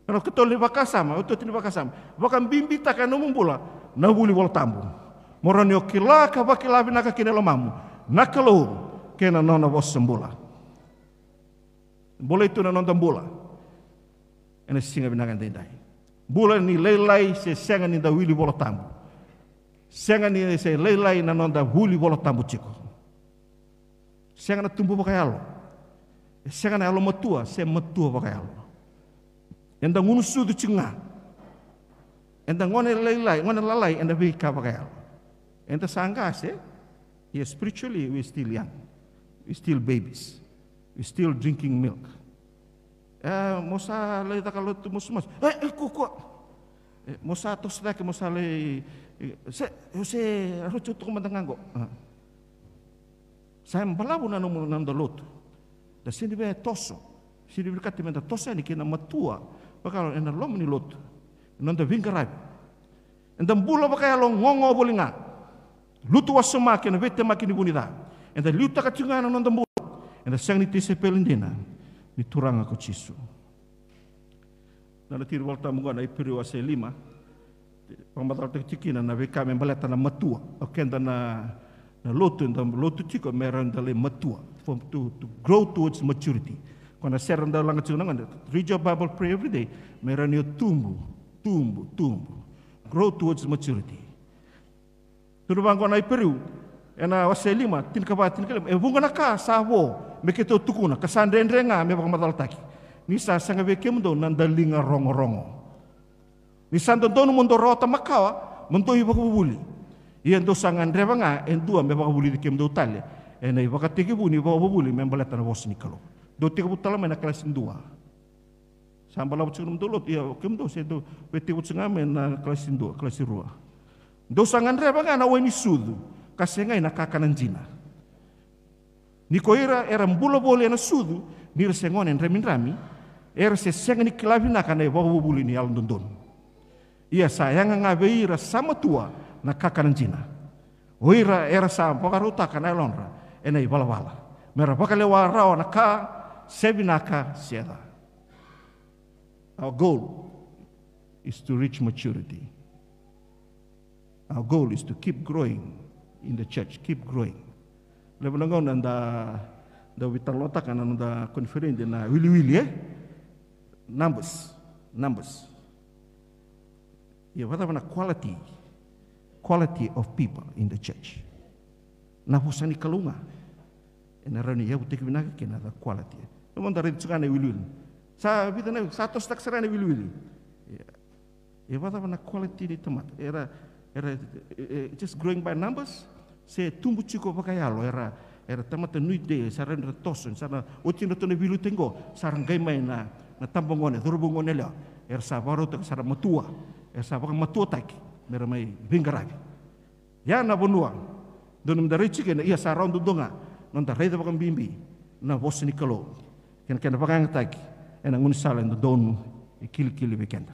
Na ikatolu ni vakasama, iotioti ni vakasama. Vakabibitaka ena nomu bula na vuli Vola Tabu. Mo rawa ni o kila ka vakila vinaka kina e lomamu na Kalou kei na nona vosa bula. Bolei tu na noda bula ena siga vinaka edaidai. Bula ni lailai se sega ni da wili Vola Tabu. Sega ni se lailai na noda vuli Vola Tabu tiko. Sega na tubu vakayalo. E sega na yalomatua se matua vakayalo. Eda gunu sucu tiko ga. Eda gone lailai, gone lalai ena veika vakayalo. Eda sa qase. Ia, spiritually we still young. We still babies. We still drinking milk. E, mo sa lai caka lotu masumasu. E, e, kua, kua. E, mo sa toso cake, mo sa lai, e, se, se, rauti au toka mada ga qo. A. Sa balavu na nomu, na noda lotu. Da sega ni via toso. Sega ni vinakati me da toso yani ki na matua vakayalo ena loma ni lotu. Ena noda veiqaravi. Eda bula vakayalo gogo voli ga. Lutu wasoma kei na veitemaki ni vu ni ca. Eda liutaka tiko ga na noda bula. Eda sega ni tisaipeli dina ni Turaga ko Jisu. Na, na tiki ni Vola Tabu oqo na Iperiu wase lima. Vakamacalataki tiko kina na veika me baleta na matua. O keda na, na lotu, eda lotu tiko me rawa ni da lai matua. From to, to grow towards maturity. Ko na sere da laga tiko na gone. Read your Bible, pray every day. Me rawa ni o tubu, tubu, tubu. Grow towards maturity. Tukuna vaqo na Iperiu, ena wase lima, tinikava, tinikalima. E vuqa na ka sa vo me keitou tukuna, ka sa dredre ga me vakamacalataki. Ni sa sega vei kemudou na daliga rogorogo. Ni sa dodonu mo dou rawata makawa mo dou ivakavuvuli. Ia dou sa gadreva ga e dua me vakavulici kemudou tale ena ivakatekivu ni ivakavuvuli me baleta na vosa ni Kalou. Dou tekivu tale mai na kalasi dua. Sa balavu tiko na nomudou lotu, ia o kemudou se dou veitekivu tiko ga mai na kalasi dua, kalasi rua. Dou sa gadreva ga na wai ni sucu, ka segai na kakana dina. Ni ko ira era bula voli ena sucu, ni ra se gone dramidrami, era se sega ni kila vinaka na ivakavuvuli ni yalododonu. Ia sa yaga ga vei ira sa matua na kakana dina. O ira era sa vakarautaka na yalodra ena ivalavala, me ra vakalewa rawa na ka se vinaka se ca. Our goal is to reach maturity. Our goal is to keep growing in the church, keep growing. Levu na gauna da, da veitalanoataka na noda koniferedi na wiliwili, e? Numbers, numbers. Ia vakacava na quality, quality of people in the church? Na vosa ni Kalou ga ena rawa ni yavutaki vinaka kina, the quality. Nomu da raica tiko ga na iwiliwili. Sa vica na, sa tosotaki sara na iwiliwili. Ia, e vakacava na quality ni tamata? Era, era, e, e, just growing by numbers? Se tubu tiko vakayalo, era, era tamata nuidei, sa rawa ni ra toso, sa na oti na ratou na veiliutaki qo, sa ra qai mai na, na tabagone, cauravou, goneyalewa. Era sa vakarautaka, sa ra matua, era sa vakamatuataki me ra mai veiqaravi. Ia na vanua dodonu me da raici kina, ia sa rawa duadua ga na noda raica vakabibi na vosa ni Kalou kei na kena vakayagataki ena gaunisala e dodonu, e kilikili vei keda.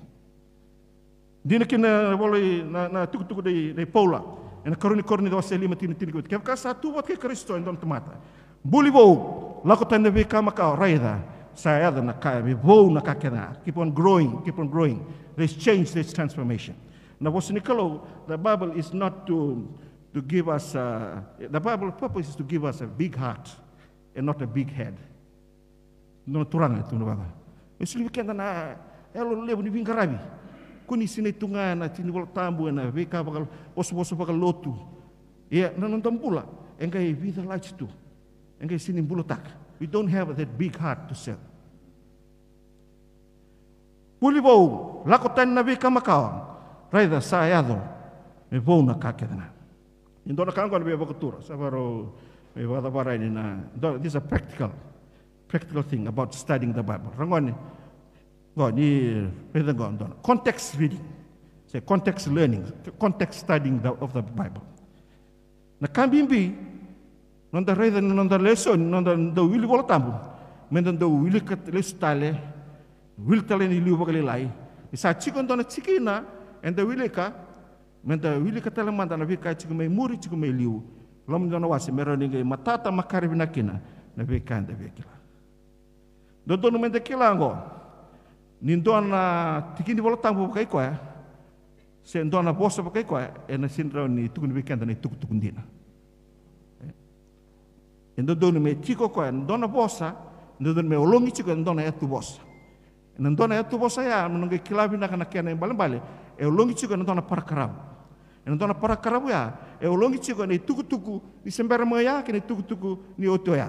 Dina kina na vola i, na, na tukutuku nei, nei Paula ena karua ni Korinica wase lima, tikina tinikavitu: Kevaka sa tu vata kei Karisito e dua na tamata, buli vou, lako tani na veika makawa, raica, sa yaco na ka e vou, na ka kece ga. Keep on growing, keep on growing. There's change, there's transformation. Na vosa ni Kalou, the Bible is not to, to give us a, the Bible purpose is to give us a big heart and not a big head. Dua na turaga e tukuna vaka, me soli vei keda na yalo levu ni veiqaravi. Ko ni sinai tu ga ena tiki ni Vola Tabu, ena veika vakavosavosa vakalotu. Ia na noda bula e qai vica lati tu. E qai sega ni bulataka. We don't have that big heart to serve. Vuli vou, lako tani na veika makawa, raica sa yaco me vou na ka kece ga. E dua na ka oqo na via vakatura, sa varau me vakacavara yani na, dua, this is a practical, practical thing about studying the Bible. Ragone, oqo ni raica oqo, dua na context reading, se context learning, context studying the, of the Bible. Na ka bibi, noda raica na noda lesoni, noda dau wili Vola Tabu, meda dau wilika lesu tale, wili tale ni liu vakalailai. Ni sa tiko e dua na tikina eda wilika, meda wilika tale mada na veika e tiko mai muri, tiko mai liu, loma ni dua na wase, me rawa ni qai matata, makare vinaka kina na veika eda via kila. Dodonu meda kila oqo, ni dua na tiki ni Vola Tabu vakai koya, se dua na vosa vakai koya, ena sega ni rawa ni tukuni vei keda na itukutuku dina. E dodonu me tiko koya, dua na vosa, e dodonu me ologi tiko ena dua na yatu vosa. Ena dua na yatu vosa ya, me na qai kila vinaka na kena ibalebale, e ologi tiko ena dua na parakaravu. Ena dua na parakaravu ya, e ologi tiko ena itukutuku ni se bera mai oya, kei na itukutuku ni oti oya.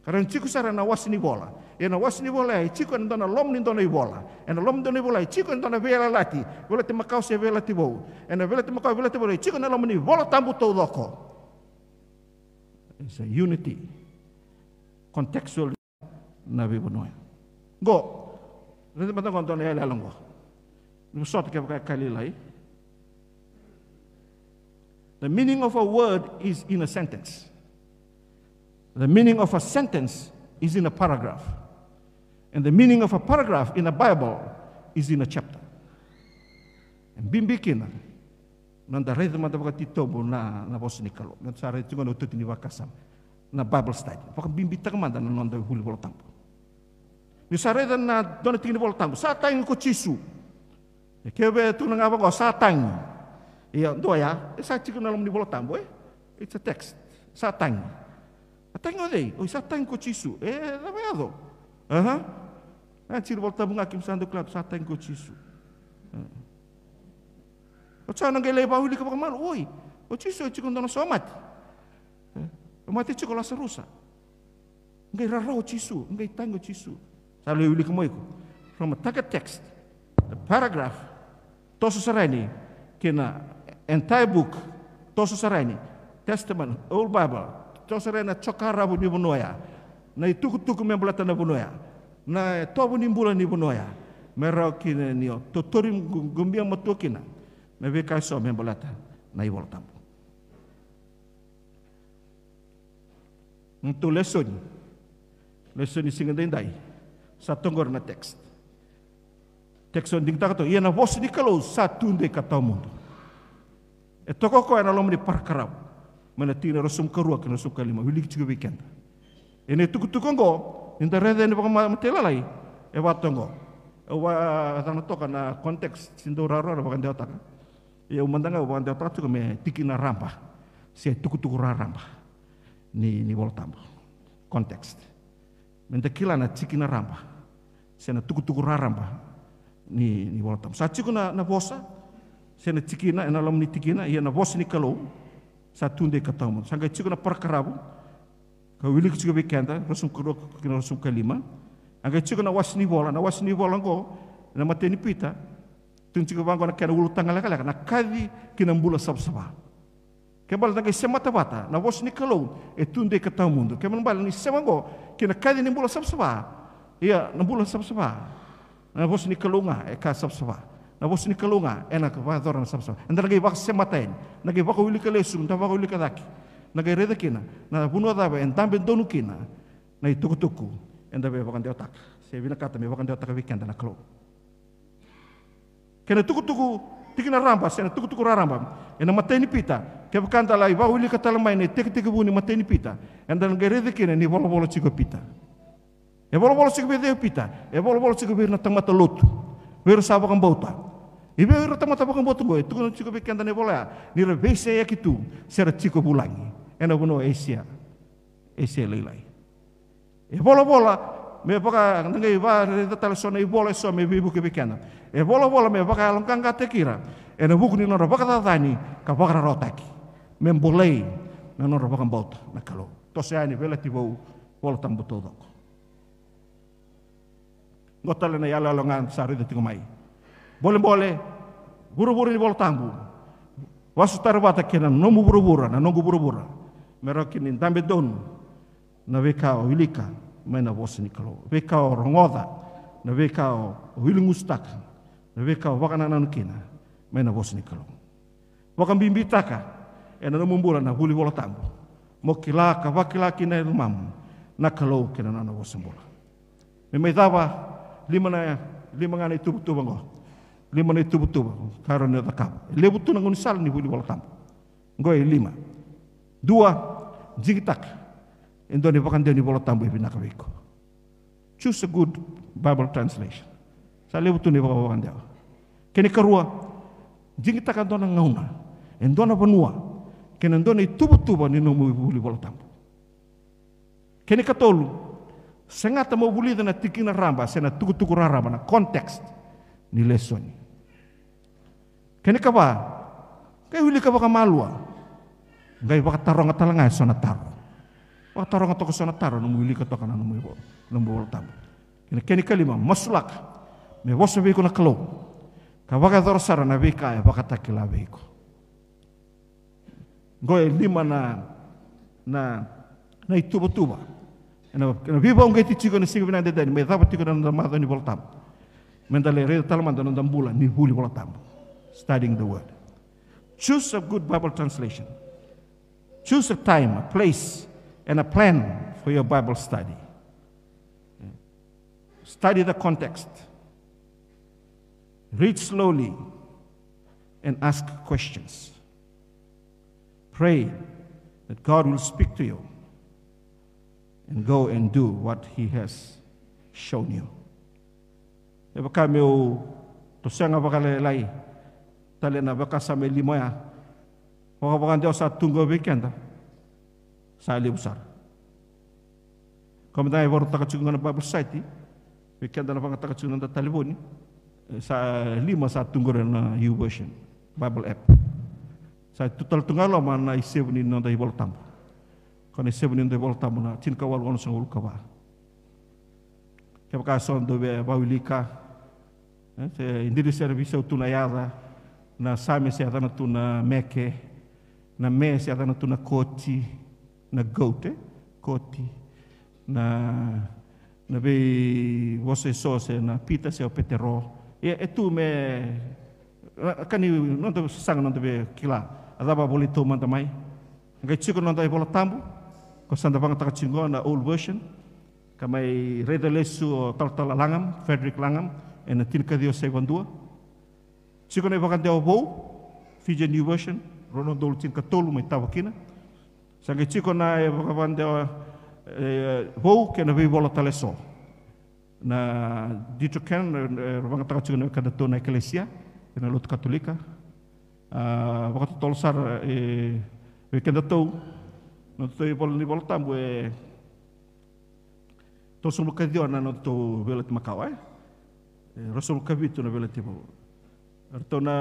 Ka rawa ni tiko sara ena wase ni vola. Ia na wase ni vola ya e tiko ena dua na loma ni dua na ivola. Ena loma ni dua na ivola e tiko ena dua na veiyalayalati, Veiyalayalati Makawa se Veiyalayalati Vou. Ena Veiyalayalati Makawa, Veiyalayalati Vou, e tiko ena loma ni Vola Tabu taucoko. It's a unity. Contextual na veivanua ya. Qo, raica mada qo dua na yalayala qo. Ni vosota kevaka e ka lailai. The meaning of a word is in a sentence. The meaning of a sentence is in a paragraph. And the meaning of a paragraph in a Bible is in a chapter. E bibi kina noda raica mada vakatitobu na, na vosa ni Kalou. Noda sa raica tiko na iotioti ni vakasama. Na Bible study. Vakabibitaka mada na noda vuli Vola Tabu. Ni sa raica na dua na tiki ni Vola Tabu, sa tagi ko Jisu. E ke vei tukuna ga vaqo, sa tagi. Ia, dua ya, e sa tiko na loma ni Vola Tabu, e? It's a text. Sa tagi. A tagi o cei? Oi, sa tagi ko Jisu. E, cava yaco? Aha. A tiki ni Vola Tabu ga keimami sa dau kila tu, sa tagi ko Jisu. E. Oti sa na qai lai vakawilika vakamalua, oi, o Jisu e tiko dua na somate. E, o mate tiko o Lasarusa. Qai rarawa o Jisu, qai tagi o Jisu. Sa lai wilika mai iko. From a target text, the paragraph, toso sara yani kei na entire book, toso sara yani, Testament, Old Bible, toso sara yani na cokaravu ni vanua ya, na itukutuku me baleta na vanua ya, na tovo ni bula ni vanua ya, me rawa kina ni o totori gu-, gubia matua kina na veika eso me baleta na iVola Tabu. Nodatou lesoni. Lesoni siga daidai. Sa toqori na text. Text o digitaka toka. Ia na vosa ni Kalou sa tudei ka tawamudu. E toka o koya ena loma ni parakaravu. Mai na tikina ruasagavulu ka rua kei na ruasagavulu ka lima. Wiliki tiko vei keda. Ena itukutuku oqo, ni da raica yani vakamatailalai, e vaka toka oqo. Au vakayacana toka na context, se dau rawarawa na vakadewataka. Ia au mada ga au vakadewataka tiko me tikina raba. Se tukutuku raraba. Ni, ni Vola Tabu. Context. Me da kila na tikina raba. Se na tukutuku raraba. Ni, ni Vola Tabu. Sa tiko na, na vosa. Se na tikina, ena loma ni tikina. Ia na vosa ni Kalou. Sa tudei ka tawamudu. Sa qai tiko na parakaravu. Ka wiliki tiko vei keda, ruasagavulu ka rua kei na ruasagavulu ka lima. A qai tiko na wase ni vola. Na wase ni vola oqo. Na imatai ni Pita. Tukuni tiko vaqo na kena ulutaga lekaleka, na kaci ki na bula savasava. Kena ibalebale da qai semata vata, na vosa ni Kalou, e tudei ka tawamudu. Kena ibalebale ni sema oqo, ki na kaci ni bula savasava. Ia, na bula savasava. Na vosa ni Kalou ga, e ka savasava. Na vosa ni Kalou ga, ena vakayacora na savasava. Eda na qai vakasemata yani. Na qai vakawilika lesu, da vakawilika cake. Na qai raica kina, na vanua cava, e dabe donu kina, na itukutuku, eda via vakadewataka. Se vinakata, me vakadewataka vei keda na Kalou. Kei na tukutuku, tikina raba, se na tukutuku raraba. Ena imatai ni Pita, kevaka da lai vakawilika tale mai na itekitekivu ni imatai ni Pita. Eda na qai raica kina ni volavola tiko o Pita. E volavola tiko vei cei o Pita? E volavola tiko vei ira na tamata lotu. Vei ira sa vakabauta. I vei ira na tamata vakabauta oqo, e tukuna tiko vei keda na ivola ya. Ni ra veiseyaki tu, se ra tiko vulagi. Ena vanua o Esia. Esia lailai. E volavola, me vaka, na qai vakaraica tale so na ivola eso me veivuke vei keda. E volavola me vakayaloqaqataki ira, ena vuku ni nodra vakacacani, ka vakararawataki. Me bolei, na nodra vakabauta, na Kalou. Toso yani, Veiyalayalati Vou, Vola Tabu taucoko. Qo tale na iyaloyalo ga sa raica tiko mai. Bolebole, vuravura ni Vola Tabu. Vasu tara vata kei na nomu vuravura, na noqu vuravura. Me rawa kina ni dabe donu na veika o wilika mai na vosa ni Kalou. Veika o rogoca, na veika o, o iligusutaka, na veika o vakanananu kina mai na vosa ni Kalou. Vakabibitaka ena nomu bula na vuli Vola Tabu. Mo kila ka vakila kina e lomamu na Kalou kei na nona vosa bula. Me mai cava, lima na, lima ga na ituvatuva qo. Lima na ituvatuva, ka rawa ni o cakava. E levu tu na gaunisala ni vuli Vola Tabu. Qo e lima. Dua, digitaka e dua na ivakadewa ni Vola Tabu e vinaka vei iko. Choose a good Bible translation. Sa levu tu na ivakavakadewa. Kena ikarua, digitaka e dua na gauna, e dua na vanua, kei na dua na ituvatuva ni nomu vuli Vola Tabu. Kena ikatolu, segata mo vulica na tikina raba se na tukutuku raraba, na context ni lesoni. Kena ikava, qai wilika vakamalua. Qai vakataroga tale ga e so na taro. Vakataroga toka e so na taro, nomu wilika toka na nomu ivo-, nomu Vola Tabu. Kena, kena ikalima, masulaka me vosa vei iko na Kalou, ka vakayacora sara na veika e vakatakila vei iko. Qo e lima na, na, na ituvatuva ena, ena veivakauqeti tiko ena siga vinaka edaidai, me cava tiko na noda macawa ni Vola Tabu. Meda lai raica tale mada na noda bula ni vuli Vola Tabu. Studying the Word. Choose a good Bible translation. Choose a time, a place, and a plan for your Bible study. Study the context. Read slowly and ask questions. Pray that God will speak to you, and go and do what He has shown you. E vaka meu toso ga vakalailai tale na vakasama e lima oya. Vakavakadewa sa tu qo vei keda, sa levu sara. Ko meda e vakarautaka tiko ga na Bible Society, vei keda na vakayagataka tiko na noda talevoni, e, sa lima sa tu qori na YouVersion Bible app. Sa tu tale tu ga e loma na isevu ni noda iVola Tabu. Ko na isevu ni noda iVola Tabu na tinikawalu onosagavulu ka va. Kevaka e so dou via vakawilika, e, se dina se na veisau tu na yaca, na Same se yacana tu na Meke, na Me se yacana tu na Koti, na Goat, e? Koti, na, na veivosa e so se na Pita se o Petero. Ia e tu me, na, ka ni noda sasaga, noda via kila a cava a volai taumada mai. Qai tiko na noda iVola Tabu, ko sa da vakayagataka tiko qo na Old Version. Ka mai raica lesu o Talatala Langham, Frederick Langham, ena tinikaciwa saiva dua. Tiko na iVakadewa Vou, Fijian YouVersion, rua na udolu tinikatolu mai tava kina. Sa qai tiko na iVakadewa, e, Vou kei na veivola tale e so. Na Dietrichstein, e, e vakayagataka tiko na keda tou na Ekelesia, ena lotu Katolika. A, vakatotolo sara, e, vei kedatou, na nodatou ivola ni Vola Tabu, e, tolusagavulu ka ciwa na nodatou Veiyalayalati Makawa, e? E, ruasagavulu ka vitu na Veiyalayalati Vou. Ratou na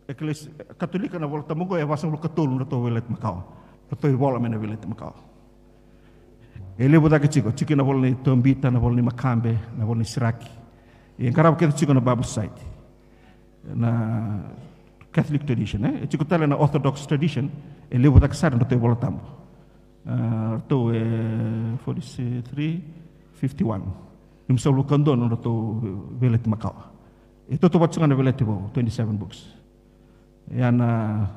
Ekelesi-, Katolika na Vola Tabu qo e vasagavulu ka tolu na nodatou Veiyalayalati Makawa. Ratou ivola mai na Veiyalayalati Makawa. E levu cake tiko, tiko na ivola ni Tobita, na ivola ni Makabe, na ivola ni Siraki. E qarava kece tiko na Bible Society. Na Catholic tradition, e? E tiko tale na Orthodox tradition, e levu cake sara na nodatou iVola Tabu. A, ratou e forty-three, fifty-one. Limasagavulu ka dua na nodratou Veiyalayalati Makawa. E tautauvata tiko ga na Veiyalayalati Vou, twenty-seven books. Ia na,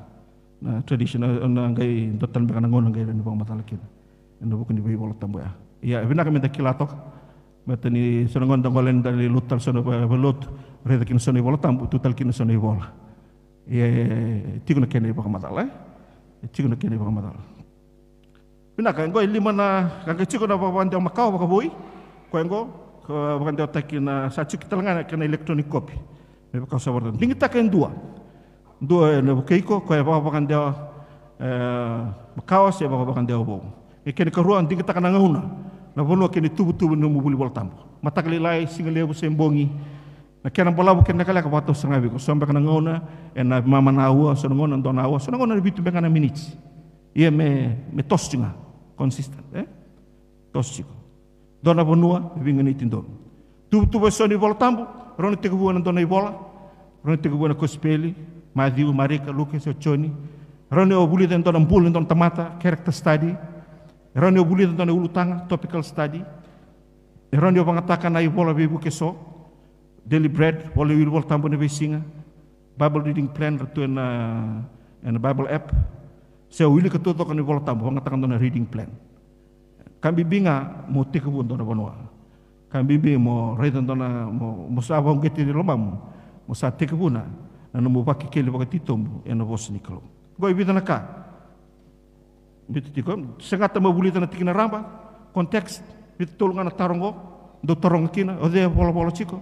na tradition, na, na qai dua tale beka na gauna qai rawa ni vakamacala kina ena vuku ni veivola tabu ya. Ia, e vinaka meda kila toka. Baleta ni so na gauna da gole, da lai lotu tale so na va-, vale ni lotu, raica kina so na iVola Tabu, tu tale kina so na ivola. Ia, e tiko na kena ivakamacala, e? E tiko na kena ivakamacala. Vinaka, e qo e lima na, ka qai tiko na vakavakadewa makawa vakavoui, koya qo, ka vakadewataki na, sa tiko tale ga na kena electronic copy. Me vaka sa vorata. Digitaka e dua. Dua ena vukei iko, koya e vakavakadewa, e, makawa se vakavakadewa vou. E kena ikarua, digitaka na gauna, na vanua kei na ituvatuva ni nomu vuli Vola Tabu. Mataka lailai, siga levu se bogi. Na kena balavu kei na lekaleka vakatau sara ga vei iko. So beka na gauna, ena mama na aua, so na gauna dua na aua, so na gauna na vitu beka na miniti. Ia me, me toso tiko ga, consistent, e? Toso tiko. Dua na vanua, e veiganiti donu. Tuvatuva eso ni iVola Tabu, rawa ni tekivu ena dua na ivola, rawa ni tekivu ena kosipeli, Maciu, Marika, Luke, se o Joni. Rawa ni o vulica e dua na bula ni dua na tamata, character study. Rawa ni o vulica e dua na ulutaga, topical study. E rawa ni o vagataka na ivola veivuke eso, Daily Bread, vola, wili Vola Tabu ena veisiga, Bible reading plan, ra tu ena, ena Bible app. Se o wilika taucoko na iVola Tabu, vagataka dua na reading plan. Ka bibi ga mo tekivu dua na vanua. Ka bibi mo raica dua na, mo, mo sa vakauqeti lomamu, mo sa tekivuna na nomu vakekeli vakatitobu ena vosa ni Kalou. Qo e vica na ka. Biuta tiko, segata mo vulica na tikina raba, context, vica tolu ga na taro qo, dou taroga kina, o cei e volavola tiko?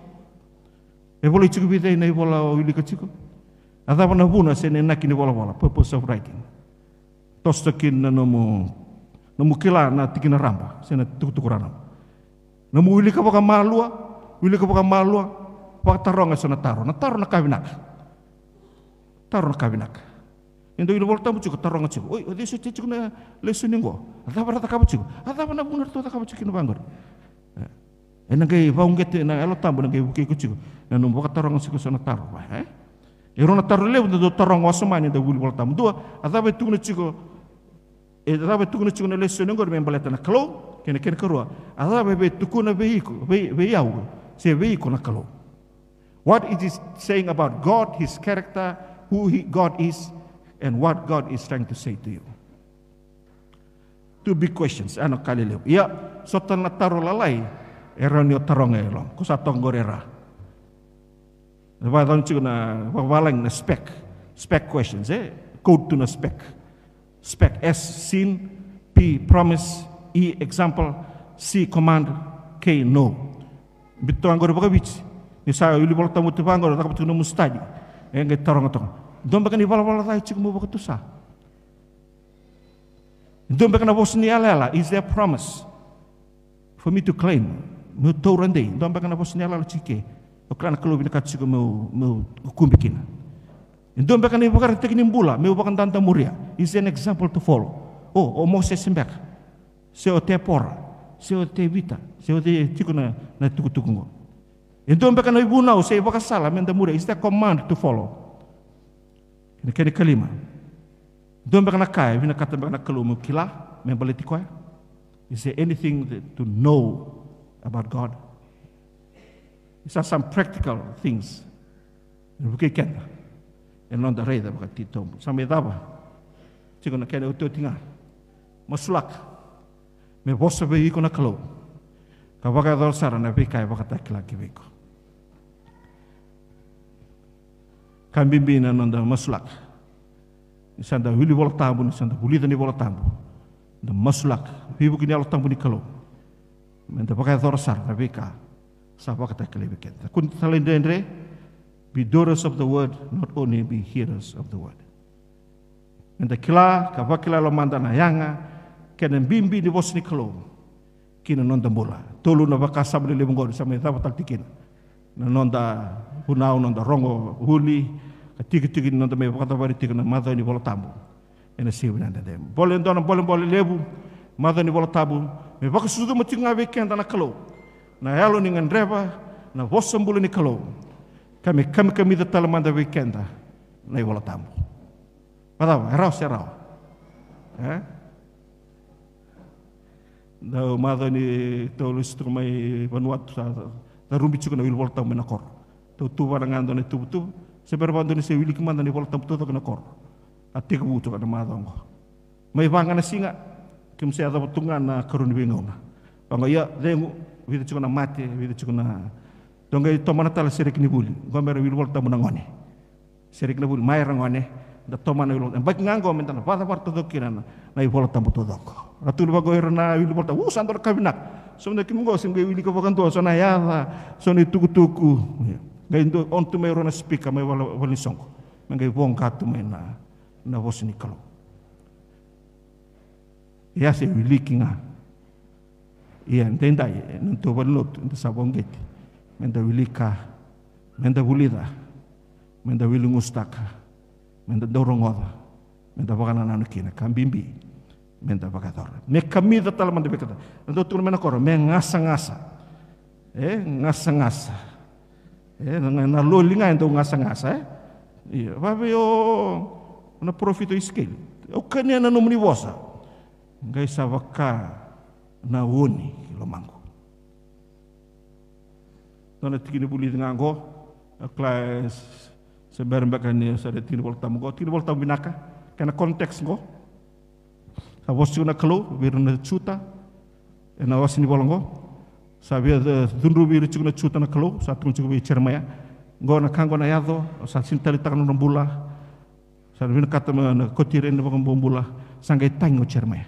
E volai tiko vei cei na ivola o wilika tiko? A cava na vuna se na inaki ni volavola, purpose of writing? Toso kina na nomu, nomu kila na tikina raba, se na tukutuku raraba. Nomu wilika vakamalua, wilika vakamalua, vakataroga eso na taro. Na taro na ka vinaka. Taro na ka vinaka. Ni dau wili Vola Tabu tiko, taroga tiko. Oi, o cei soti tiko na lesoni qo? A cava ra cakava tiko? A cava na vuna ratou cakava tiko kina vaqori? E. Ena qai vakauqeti na Yalo Tabu, na qai vukei iko tiko. Na nomu vakataroga tiko eso na taro. E? E rua na taro levu da dau taroga wasoma ni da wili Vola Tabu. Dua, a cava e tukuna tiko, e cava e tukuna tiko na lesoni qori me baleta na Kalou, kei na kena karua, a cava e via tukuna vei iko, vei, vei au, se vei iko na Kalou. What it is saying about God, his character, who he, God is, and what God is trying to say to you. Two big questions, a na ka lelevu. Ia, so tale na taro lalai, e rawa ni o taroga e loma. Ko sa toka qori e ra. Vakayacani tiko na, vakavalagi na spec. Spec questions, e? Code tu na spec. Spec, S, scene, P, promise, E, example, C, command, K, no. Biuta toka qori vakaviti. Ni sa wili Vola Tabu tu vaqori, cakava tiko nomu study. E qai taroga toka. Dua beka na ivalavala ca e tiko meu vakatusa? Dua beka na vosa ni yalayala, is there a promise for me to claim? Meu taura dei, dua beka na vosa ni yalayala tiko ke? O kila na Kalou vinakata tiko meu, meu kukubi kina. Dua beka na ivakaraitaki ni bula meu vakadadamuria, is there an example to follow? O, o Mosese beka, se o Tepora, se o Tevita, se o cei tiko na, na tukutuku qo. E dua beka na ivunau se ivakasala me da muria, is there a command to follow? Kena, kena ikalima. Dua beka na ka e vinakata beka na Kalou meu kila me baleti koya? Is there anything that, to know about God? These are some practical things. E vukei keda ena noda raica vakatitobu. Sa mai cava tiko na kena iotioti ga. Masulaka me vosa vei iko na Kalou, ka vakayacora sara na veika e vakatakila ki vei iko. Ka bibi na noda masulaka. Ni sa da wili Vola Tabu, ni sa da vulica na iVola Tabu, da masulaka veivuke ni Yalo Tabu ni Kalou, me da vakayacora sara na veika sa vakatakilai vei keda. Kua ni talaidredre, be doers of the word, not only be hearers of the word. Me da kila ka vakila e lomada na yaga kei na bibi ni vosa ni Kalou ki na noda bula. Tolu na vakasama lelevu qori sa mai cava tale tiko kina na noda vunau, noda rogo vuli, ka tikitiki ni noda mai vakacavari tiko na macawa ni Vola Tabu ena siga vinaka edaidai. Bole, dua na bolebole levu, macawa ni Vola Tabu, me vakasucuma tiko ga vei keda na Kalou, na yalo ni gadreva na vosa bula ni Kalou, ka me kamikamica tale mada vei keda na iVola Tabu. Vakacava, e rawa se rawa? E? Dau macawa ni tou lesu tiko mai Vanuatu, sa carubi tiko na wili Vola Tabu mai na koro. Tou tuvana ga dua na ituvatuva, se bera vakadua ni se wiliki mada na iVola Tabu taucoko na koro. A tekivu tiko na macawa oqo. Mai va ga na siga, keimami se yacova tu ga na karua ni veigauna. Vaqo, ia, cegu, vica tiko na mate, vica tiko na. Tou qai tomana tale sereki ni vuli. Qo me ra wili Vola Tabu na gone. Sereki na vuli, mai ra gone, da tomana wili Vola Tabu. Yabaki ga qo me da na vakacavara taucoko kina na, na iVola Tabu taucoko. Ra tukuna vaqo ira na wili Vola Tabu, u, sa dua na ka vinaka. So mada keimami qo se qai wilika vakadua so na yaca, so na itukutuku. Qai dua, on tu mai rua na sipika mai vala, valenisoqo. Me qai voqa tu mai na, na vosa ni Kalou. Ia se wiliki ga. Ia, edaidai, ena nodatou valenilotu, eda sa vakauqeti me da wilika, me da vulica, me da wiligusutaka, me da dau rogoca, Me da vakanananu kina, ka bibi me da vakayacora. Me kamica tale mada vei keda. Na dau tukuna mai na koro, me gasagasa. E gasagasa. E na, na loli ga e dau gasagasa, e. Ia, vavei o na parofita o Isikeli. Au kania na nomuni vosa, qai sa vaka na oni ki lomaqu. Dua na tiki ni vulici ga qo. A kila, e, se bera beka ni sa raica tiki ni Volatabu qo, tiki ni Volatabu vinaka, kena context qo. Sa vosa tiko na Kalou vei ira na Juta ena wase ni vola qo. Sa via, e, cudruvi ira tiko na Juta na Kalou, sa tukuna tiko vei Jeremaia. Qo na ka qo na yaco, sa sega ni taleitaka na nodra bula. Sa na vinakata me na kauti ira ena vakabobula. Sa qai tagi o Jeremaia.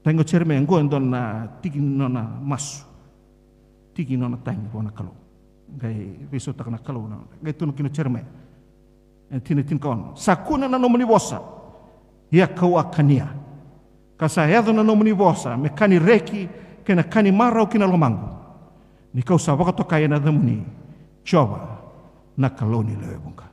Tagi o Jeremaia, qo e dua na tiki ni nona masu. Tiki ni nona tagi vua na Kalou. Qai veisautaka na Kalou na, qai tukuna kina o Jeremaia. E, tikina tinikaono. Sa kune na nomuni vosa, ia kau a kania. Ka sa yaco na nomuni vosa me ka ni reki kei na ka ni marau ki na lomaqu. Ni kau sa vakatokai ena yacamuni, Jiova, na Kalou ni lewe vuqa.